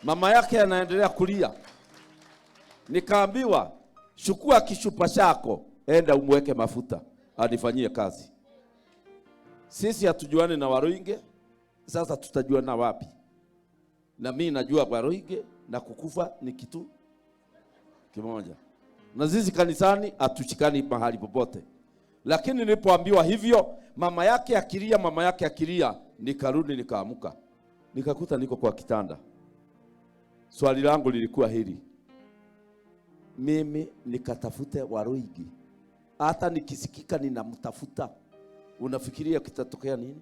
Mama yake anaendelea kulia. Nikaambiwa, chukua kishupa chako, enda umweke mafuta anifanyie kazi. Sisi hatujuani na Waruinge, sasa tutajuana wapi? Na mimi najua Waruinge na kukufa ni kitu kimoja, na sisi kanisani hatushikani mahali popote. Lakini nilipoambiwa hivyo, mama yake akilia, mama yake akilia, nikarudi nikaamuka, nikakuta niko kwa kitanda. Swali langu lilikuwa hili, mimi nikatafute Waruinge, hata nikisikika ninamtafuta, unafikiria kitatokea nini?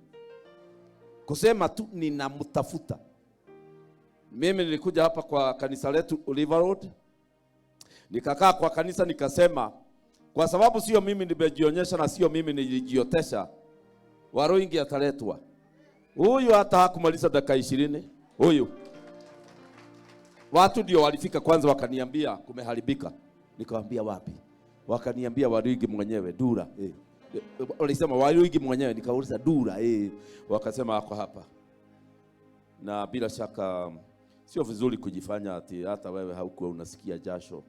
Kusema tu ninamtafuta. Mimi nilikuja hapa kwa kanisa letu River Road, nikakaa kwa kanisa nikasema, kwa sababu sio mimi nimejionyesha na sio mimi nilijiotesha, Waruinge ataletwa huyu. Hata hakumaliza dakika 20 huyu. Watu ndio walifika kwanza, wakaniambia kumeharibika. Nikawambia wapi? Wakaniambia Waruinge mwenyewe Dura. Walisema Waruinge mwenyewe, nikauliza Dura. Wakasema ako hapa. Na bila shaka sio vizuri kujifanya ati hata wewe haukuwa unasikia jasho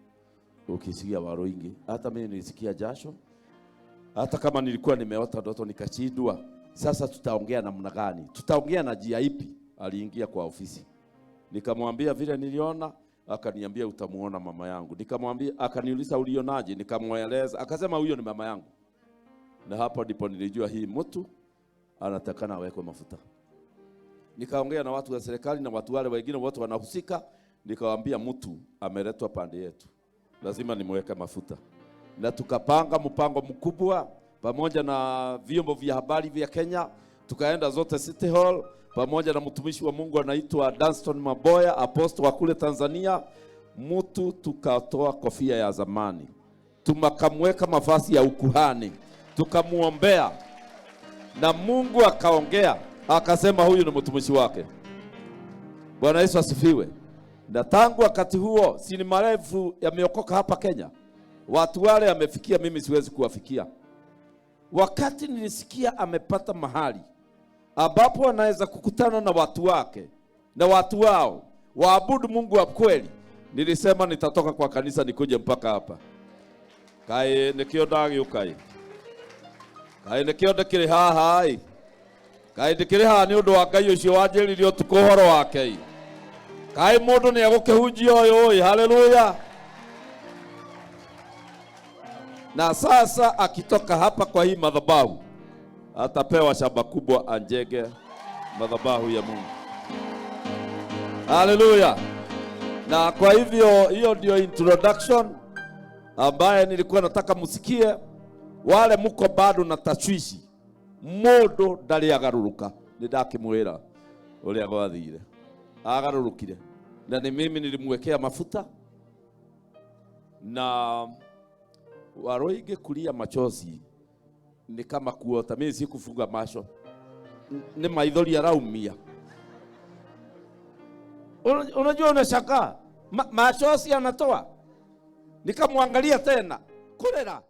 ukisikia Waruinge. Hata mimi nilisikia jasho, hata kama nilikuwa nimeota ndoto nikashindwa. Sasa tutaongea namna gani? Tutaongea na njia ipi? Aliingia kwa ofisi, nikamwambia vile niliona, akaniambia utamuona mama yangu. Nikamwambia, akaniuliza ulionaje? Nikamweleza, akasema huyo ni mama yangu. Na hapo ndipo nilijua hii mtu anatakana awekwe mafuta. Nikaongea na watu wa serikali na watu wale wengine wote wanahusika, nikawaambia mtu ameletwa pande yetu, lazima nimweke mafuta. Na tukapanga mpango mkubwa pamoja na vyombo vya habari vya Kenya, tukaenda zote City Hall pamoja na mtumishi wa Mungu anaitwa Danston Maboya, apostle wa kule Tanzania. Mtu tukatoa kofia ya zamani, tukamweka mavazi ya ukuhani, tukamuombea na Mungu akaongea akasema huyu ni mtumishi wake. Bwana Yesu asifiwe. Na tangu wakati huo, si ni marefu yameokoka hapa Kenya, watu wale amefikia, mimi siwezi kuwafikia. Wakati nilisikia amepata mahali ambapo anaweza kukutana na watu wake na watu wao waabudu Mungu wa kweli, nilisema nitatoka kwa kanisa nikuje mpaka hapa. Kaĩ nĩkĩo ndagĩũka ĩ, kaĩ nĩkĩo ndĩkĩrĩ haha ĩ, kaĩ ndĩkĩrĩ haha nĩ ũndũ wa Ngai ũcio wanjĩrire ũtukũ ũhoro wake ĩ, kaĩ mũndũ nĩ egũkĩhunjia ũyũ ĩ, haleluya. Na sasa akitoka hapa kwa hii madhabahu atapewa shamba kubwa anjenge madhabahu ya Mungu. Haleluya. Na kwa hivyo hiyo ndio introduction ambaye nilikuwa nataka musikie. Wale muko bado na tashwishi, mundu ndari agaruruka, ni ndakimwira uria gwathire, agarurukire na ni mimi nilimwekea mafuta. Na Waruinge kulia machozi ni kama kuota. Mimi sikufunga macho, ni maithori araumia. Unajua, unashangaa machozi anatoa, nikamwangalia tena kulera.